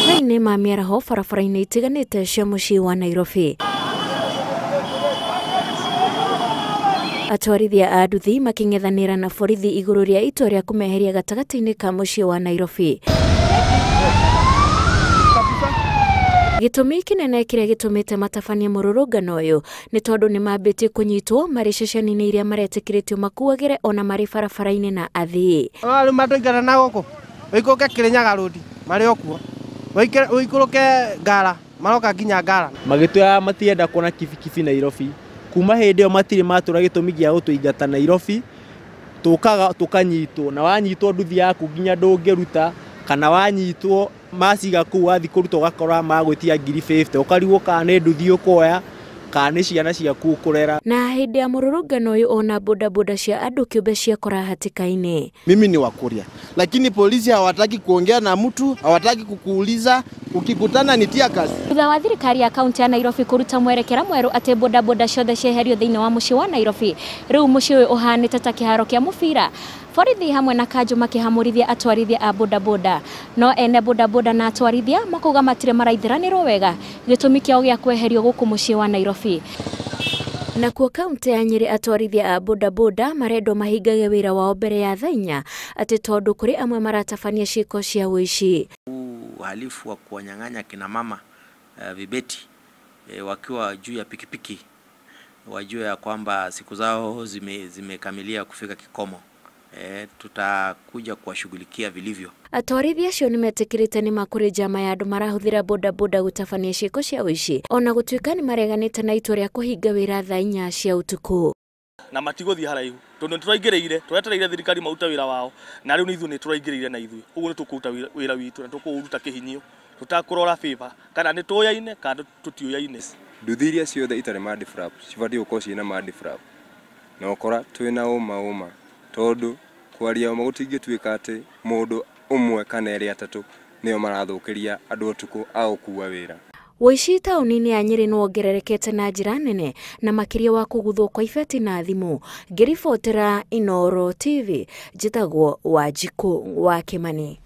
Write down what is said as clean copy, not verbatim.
Mathaa-inĩ ma mĩaraho barabara-inĩ itiganĩte cia mũciĩ wa Nairobi. Atwarithia a nduthi makĩng'ethanĩra na borithi igũrũ rĩa itua rĩa kũmeheria gatagatĩ-inĩ ka mũciĩ wa Nairobi. Gĩtũmi kĩnene kĩrĩa gĩtũmĩte matabanie mũrũrũngano ũyũ nĩ tondũ nĩ mambĩtie kũnyitwo marĩ ceceni-inĩ iria maretĩkĩrĩtio makuagĩre ona marĩ barabara-inĩ na athii. Rĩu matũingata na gũkũ ũikũrũke Kĩrĩnyaga Road marĩ o kuo, ũikũrũke Ngara maroka nginya Ngara. Magĩtwĩra matienda kuona kibikibi Nairobi. Kuma hĩndĩ ĩyo matirĩ matũra gĩtũmi gĩa gũtũingata Nairobi, tũkaga tũkanyitwo na wanyitwo nduthi yaku nginya ndũngĩruta kana wanyitwo maciga kũu wathiĩ kũruta ũgakora magwĩtia 50,000 ũkarigwo kana nĩ nduthi ũkuoya kana nĩ ciana ciaku ũkũrera. Na hĩndĩ ya mũrũrũngano ũyũ ona bodaboda cia andũ kĩũmbe ciekora hatĩka-inĩ. Mimi ni wa Kuria, lakini polisi hawataki kuongea na mtu, hawataki kukuuliza, ukikutana ni tia kazi. Thutha wa thirikari ya kaunti ya Nairobi kũruta mwerekera mwerũ atĩ bodaboda ciothe cieherio thĩinĩ wa mũciĩ wa Nairobi, rĩu mũciĩ ũyũ ũhanĩte ta kĩharo kĩa mũbira. Borithi hamwe na kanjũ makĩhamũrithia atwarithia a bodaboda, no ene bodaboda na atwarithia makauga matirĩ maraithiranĩrwo wega gĩtũmi kĩao gĩa kweherio gũkũ mũciĩ wa Nairobi. Nakuo kaunti ya Nyĩrĩ atwarithia a bodaboda marendwo mahingage wĩra wao mbere ya thaa inya atĩ tondũ kũrĩ amwe maratabania ciĩko cia ũici. Uhalifu wa kuwanyang'anya kina mama vibeti wakiwa juu ya pikipiki, wajue ya kwamba siku zao zimekamilia kufika kikomo. Tutakuja kuwashughulikia vilivyo. Atwarithia acio nĩmetĩkĩrĩte nĩ makũrĩ njama ya andũ marahũthĩra bodaboda gũtabania ciĩko cia ũici ona gũtuĩka nĩmareganĩte na itua rĩa kũhinga wĩra thaa inya cia ũtukũ. Na matigũthiĩ haraihu tondũ nĩtũraingĩrĩire, tũretereire thirikari marute wĩra wao na rĩu nĩ ithuĩ nĩtũraingĩrĩire na ithuĩ, ũguo nĩtũkũruta wĩra witũ na tũkũũruta kĩhinyio tũtakũrora favor kana nĩtũyaine kana tũtiũyaine. Nduthi iria ciothe itarĩ mudflap cibatiĩ gũkorwo ciĩna mudflap na ũkora twĩna ũma tondũ kwaria ũma gũtingĩtuĩka atĩ mũndũ ũmwe kana erĩ atatũ nĩo marathũkĩria andũ ũtukũ a gũkua wĩra. Ũici taũni-inĩ ya Nyĩrĩ nĩwongererekete na njĩra nene na makĩria wa kũguthwo kwa ibeti na thimũ. Ngĩribotera Inooro TV, njĩtagwo Wanjikũ wa Kĩmani.